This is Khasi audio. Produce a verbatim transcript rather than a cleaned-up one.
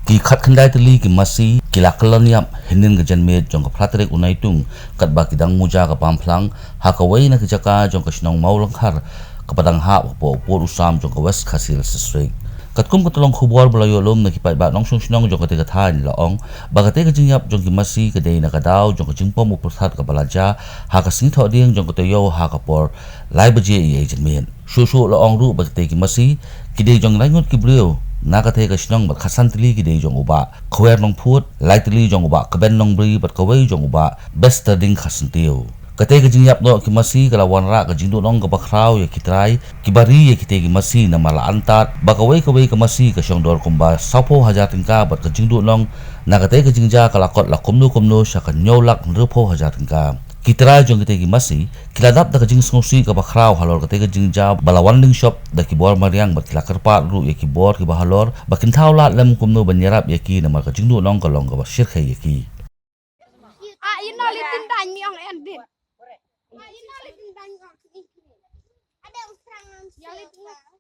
Ki khatkhyndai tylli ki masi ki la kyllon ïap hynnin ka janmiet jong ka phra tarik u Naitung, katba ki dang muja ka bam phlang ha kawei na ki jaka jong ka shnong Mawlangkhar, kaba dang hap hapoh u pud u sam jong ka West Khasi Hills District. Katkum ka tyllong khubor ba la ïoh lum na ki paidbah nongshong shnong jong katei ka thaiñ, la ong ba katei ka jingïap jong ki masi ka dei na ka daw jong ka jingpom u pyrthat kaba la jia ha ka sngi Thohdieng jong ka taïew ha ka por lai baje ïa i janmiet. Shuh shuh la ong ruh ba katei ki masi ki dei jong lai ngut ki briew na katei ka shnong bad khatsan tylli ki dei jong u Bah Khwer Nongphut, lai tylli jong u Bah Kben Nongbri bad kawei jong u Bah Besterding Kharsyntiew. Katei ka jingïap noh ki masi ka la wanrah ka jingduhnong kaba khraw ïa ki trai kiba ri ïa kitei ki masi, namar la antad ba kawei kawei ka masi ka shong dor kumba sawphew hajar tyngka bad ka jingduhnong na katei ka jingjia ka la kot la kumno kumno sha ka hynñiew lak hynriewphew hajar tyngka. Ki trai jong kitei ki masi ki la dap da ka jingsngewsih kaba khraw halor katei ka jingjia ba la wan lyngshop da ki bor mariang bad ki la kyrpad ruh ïa ki bor kiba halor ba kin thaw lad lem kumno ban ïarap ïa ki, namar ka jingduhnong ka long kaba shyrkhei ïa ki. Ah, you know, litin dan mi ong endin. Ah, you know, litin dan mi ong endin. Ada usrang. Ya, litin.